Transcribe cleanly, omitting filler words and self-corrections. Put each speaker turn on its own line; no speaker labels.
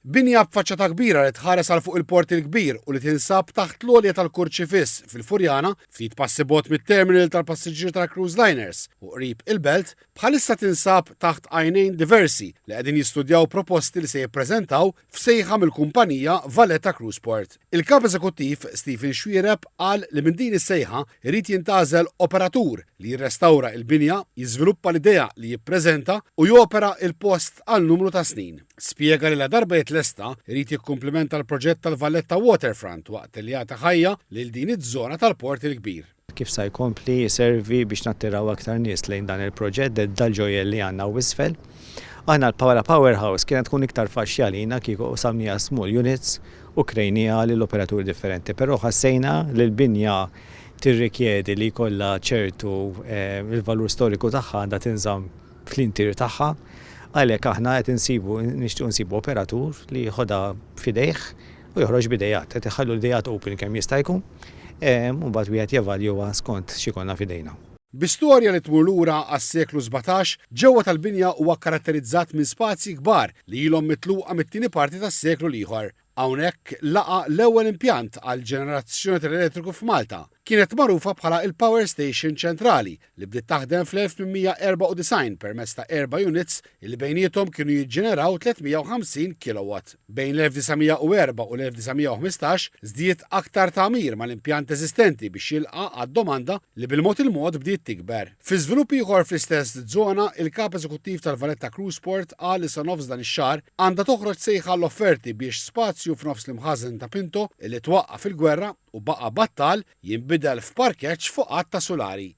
Binja b'faċċata kbira li tħares għal fuq il-Port il-Kbir u li tinsab taħt l-għolja tal-Kurċifiss fil-Furjana, ftit passi bogħod mit-terminal tal-passiġġieri tal-cruise liners u qrib il-Belt, bħalissa tinsab taħt għajnejn diversi li qegħdin jistudjaw proposti li se jippreżentaw f'sejħa mill-kumpanija Valletta Cruise Port. Il-Kap Eżekuttiv Stephen Xuereb qal li minn din is-sejħa jrid jintgħażel operatur li jirrestawra il-binja, jiżviluppa l-idea li jippreżenta u jopera il-post għal numru ta' snin. Spjega li ladarba jitlesta, irid jikkumplimenta l-proġett tal-Valletta Waterfront waqt li jagħti ħajja lil din iż-żona tal-Port il-Kbir.
Kif sa jkompli jservi biex nattiraw aktar nies lejn dan il-proġett, dal-ġojjel li għandna hawn isfel. Aħna l-Bħala powerhouse kienet tkun iktar faċli għalina kieku qsamniha small units u krejniha lil operaturi differenti, però ħassejna li l-binja tirrikjedi li jkollha ċertu il-valur storiku tagħha għandha tinżamm fl-intier tagħha. Għalhekk aħna qed insibu nixtiequ nsibu operatur li jieħodha f'idejh u joħroġ b'ideat. Qed iħallu l-ideat open kemm jista' jkun u mbagħad wieħed jevalwa skont x'ikollna f'idejna.
Bi storja li tmur lura għas-seklu 17, ġewwa tal-binja huwa kkaratterizzat minn spazji kbar li ilhom mitluqa mit-tieni parti tas-seklu l-ieħor. Hawnhekk laqa' l-ewwel impjant għall-ġenerazzjoni tal-elettriku f'Malta. Kienet magħrufa bħala l-Power Station Ċentrali li bdiet taħdem fl-1894 permezz ta' erba' units li bejniethom kienu jiġġeneraw 350 kilowatt. Bejn l-1904 u l-1915 żdied aktar tagħmir mal-impjant eżistenti biex jilqa' għad-domanda li bil-mod il-mod bdiet tikber. Fi żvilupp ieħor fl-istess żona, il-Kap Eżekuttiv tal-Valletta Cruise Port qal li sa nofs dan ix-xahar għandha toħroġ sejħa għall-offerti biex spazju f'nofs l-imħażen ta' Pinto li twaqqa' fil-gwerra u baqa' battal jinbidel f'parkeġġ fuq għadd ta' sulari.